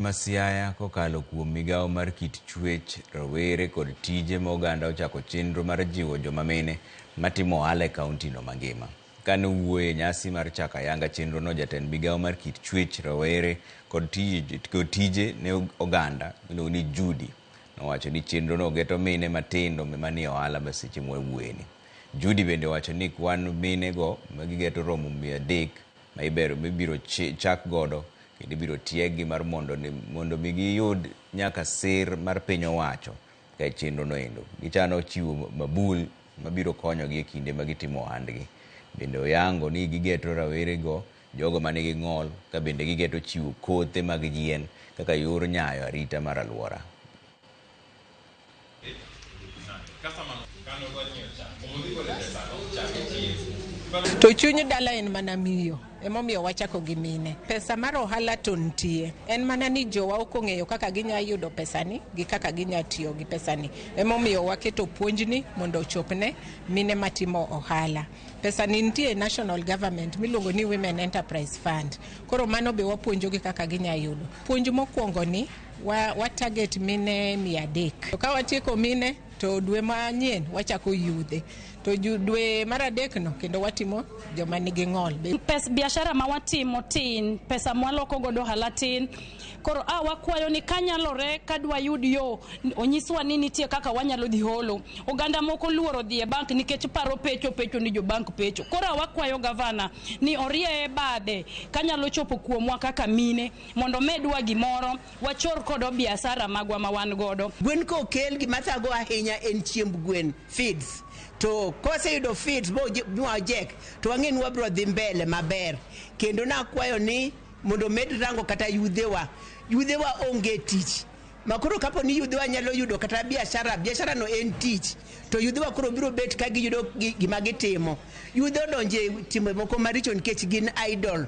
Ma Siaya kokalo kuom migawo mar kit chwech, rowere kod tije ma oganda ochako chenro mar jiwo joma mine matimo ohala e kaunti no mangima. Kane owuoyo e nyasi mar chako ayanga chenrono, jatend migawo mar kit chwech, rowere kod tije ne oganda miluongo ni Judy nowacho ni chenrono geto mine matindo manie ohala ma seche mwawuoyeni. Judy bende owacho ni kwan mine go magigeto romo 300 ma ibero mibiro chak godo kendo ibiro tieggi mar mondo mi giyud nyaka sir mar piny owacho ka e chenro no endo. Gichano chiwo mabul mabiro konyogi e kinde ma gitimo ohandgi. Bende oyango ni gigeto rawere go jogo manigi ng'ol ka bende gigeto chiwo kothe mag yien kaka yor nyayo arita mar alwora. To chuny dala en mana miyo, emomiyo wachako gi mine. Pesa mar ohala to nitie, en mana ni jowa ok ong'eyo kaka ginya yudo pesani gi kaka ginya tiyo gi pesani. Emomiyo waketo puonjni mondo ochopne mine matimo ohala. Pesani nitie e national government miluongo ni Women Enterprise Fund. Koro mano be wapuonjogi kaka ginya yudo. Puonj mokwongo ni wa target mine 300. To ka watieko mine to dwe manyien wachako yudhe. To dwe mar adek no kendo watimo joma nigi ng'ol. Pes biashara ma watimo tin, pesa mwaloko godo ohala tin. Koro wakwayo ni kanyalore kadwa yud yo, onyiswa ni nitie kaka wanyalo dhi holo. Oganda moko luoro dhi e bank nikech paro pecho pecho ni jo bank pecho. Koro wakwayo gavana ni orieye bade kanyalo chopo kuomwa kaka mine mondo medwa gimoro wachor kodo biashara magwa ma wan godo. Gwen kokel gima thago ahinya en chiemb gwen, feeds. To koseyudo feeds bo mwajek to wang'e ni wabiro dhi mbele maber. Kendo nakwayo ni mondo med rango kata yudhewa. Yudhewa onge tich. Makoro kapo ni yudhewa nyalo yudo kata biashara, biashara no en tich. To yudhewa koro biro bet ka giyudo gima gitimo. Yudhe odonje timbe moko maricho nikech gin idle.